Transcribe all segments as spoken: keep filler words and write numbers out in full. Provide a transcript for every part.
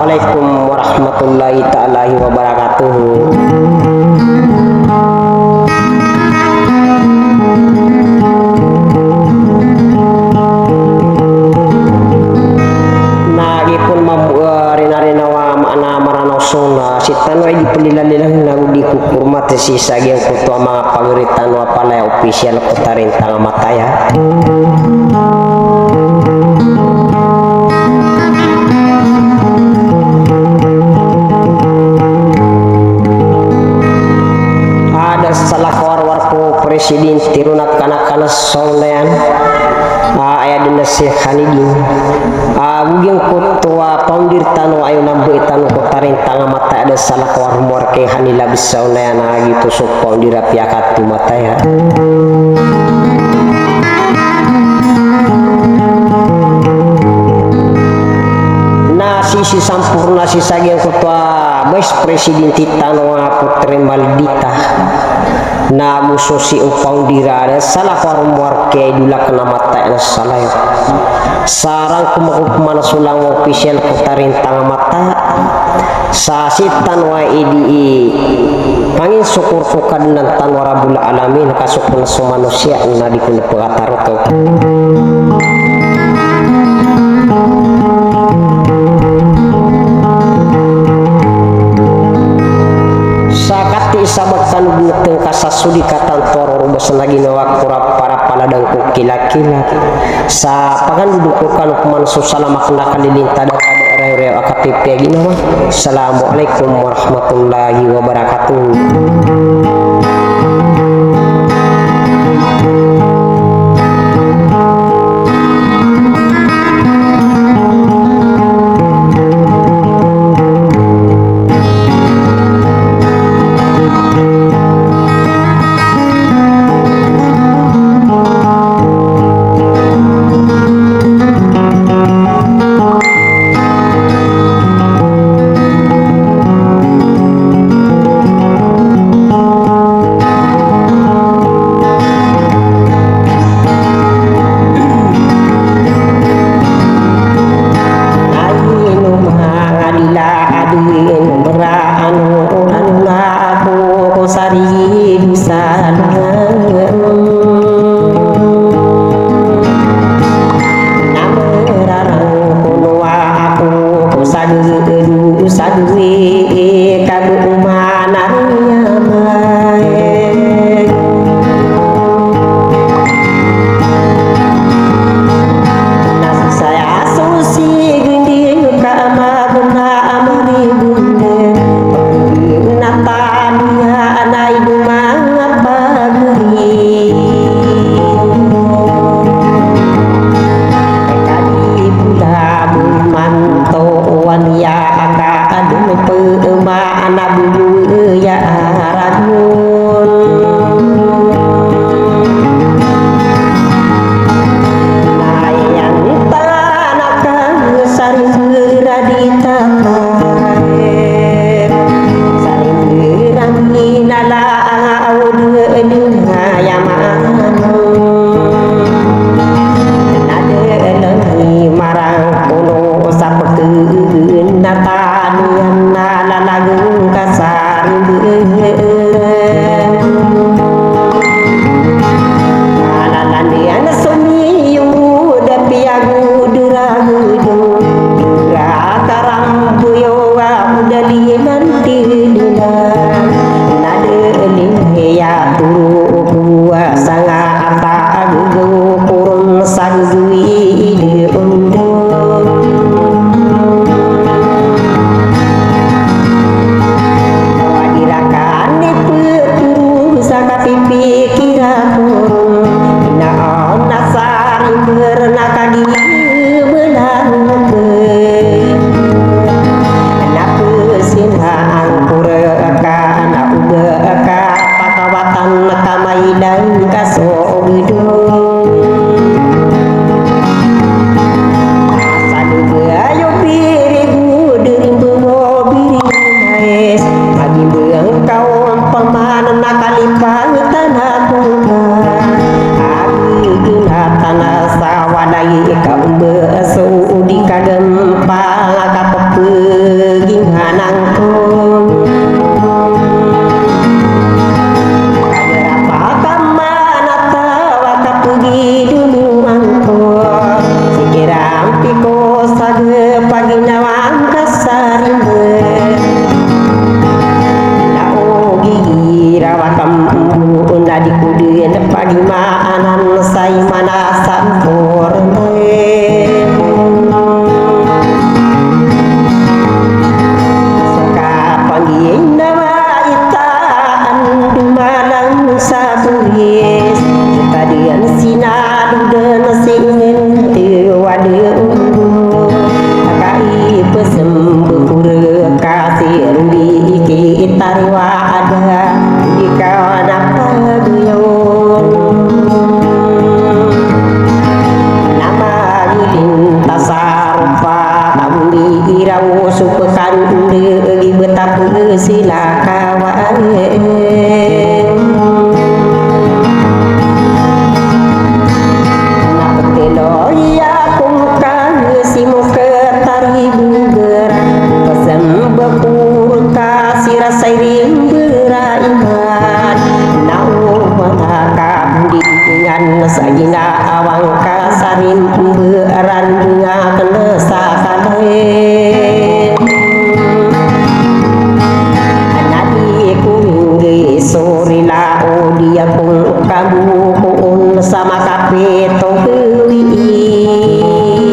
Assalamualaikum warahmatullahi taala wabarakatuh. Na giyoto mambo, eh, rina-rinawa maana Maranaw so na sii tano i di palilalilal na go di ko kormat sii sa giyangkoto a manga pagari tano a palaya opisyal ko Tarintang a Mataya. A da salakaw a rowar ko presidente ron a kanakana sa ondayan a aya den a si Khanidin. A go giyangkoto a founder tano a aya o nambai tano ko Tarintang a Mataya a da salakaw a rowar ko Khanidin a bisa ondayan a giyoto so founder a piyakatomataya. Na sii sampurna sii sa giyangkoto a vice presidente tano a Putri Maldita. Na go so sii o founder a da salakaw a rowar ko Idol a kna Mataya na salakaw. Sa rangkom ako pman so langowan opisyal ko Tarintang a Mataya. Sa sii tano a idi i panginsokor ko Kadnan tano a Rabbul Alamin, ka so kon so manosiya na di kon pkatarotop. Sa katii sa ba kano dn tngka sa so di katanto a roro ba sa na ginawa ko ra para paladang ko kilakila. Sa pagandodon ko kano pman so salam akn a kalilintad a kada reorew a kapipiya ginawa. Assalamu alaikum warahmatullahi wabarakatuh. Sopekan de di betap sila kawaen. Na petelo iya kongka simo ketari beber. Pesembe kurka sira sairing beraiman. Na o maka bendingan sa gina awang ka sarin beran bunga kena sa Ana di ko minggay so rila o di ako kabukoon sa makapito gawii.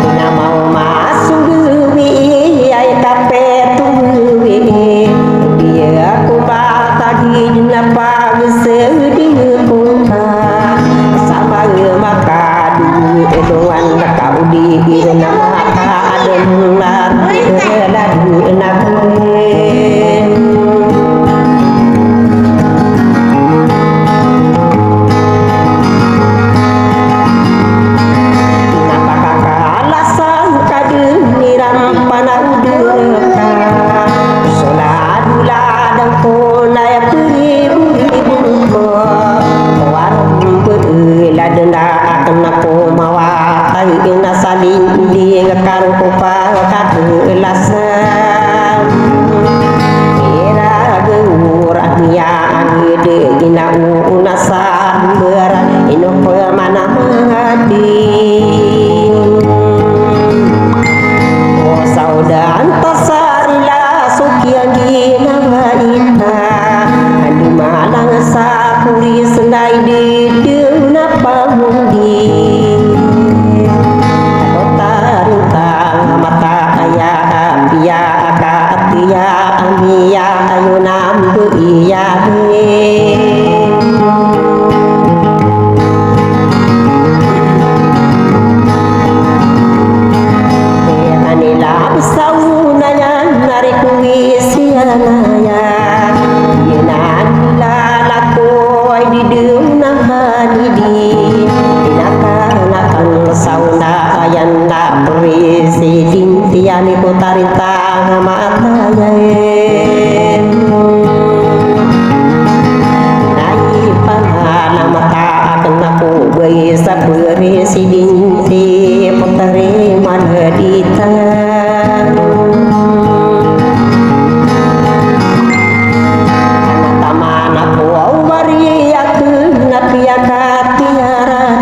Inamaw masong gawii ay kapito gawii. Di ako makagid na pagseding ko ka. Sa mga makadulungan na kaudi na makaadem na reladu na kami. Napakakalasan ka den iran panaw deka. Solad-olad angko na ya periburibu ko. Warung beelad na aken ako mawatay na salinding karo ko pangkakelasan. Ira gawura niya agede ginauna sa Ber ino pemanaman di. O saudan ta sa rila so kiyangginawai ta. Andi malang sa polis na idedem na pamundi. Ako tarinta mata aya ambiya aka atiya ambiya ayo nambe iya. Anila sauna yan na rikuwi siyanaya. Inan lalako ay didem na hanidi. Inakanakan sauna yan na presidente yan iko tarinta. Matayaen. Nai panalamata aken ako bai sa presidente puteri manedita. Anataman ako awari aken na piyakatiyaran.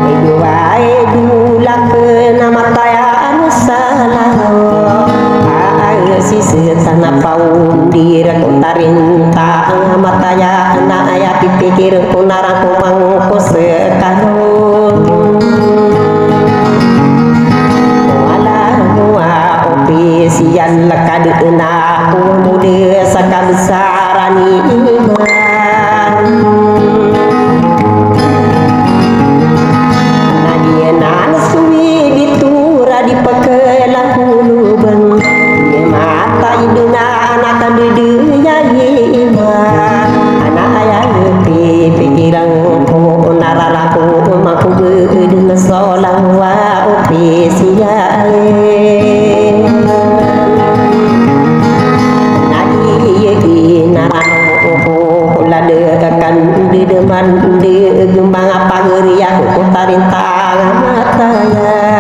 Iduwai dulaken a mataya Salaro, a, a, sisita na paundir ko tarinta a mataya na aya pipikir ko na rako mangko sekano. Wala ko a opisiyan lekad na ko mode sa kabesar Rani iman. Na giyanan so iditora di pekelahuluban. Di mata i dena anak a dede iya iman. Anak aya pipikiran ko na rara ko mako gede na solang wa opisiya. Nadi iya di narano ko lade kan di deman di gembang a pageriya ko tarinta a mataya.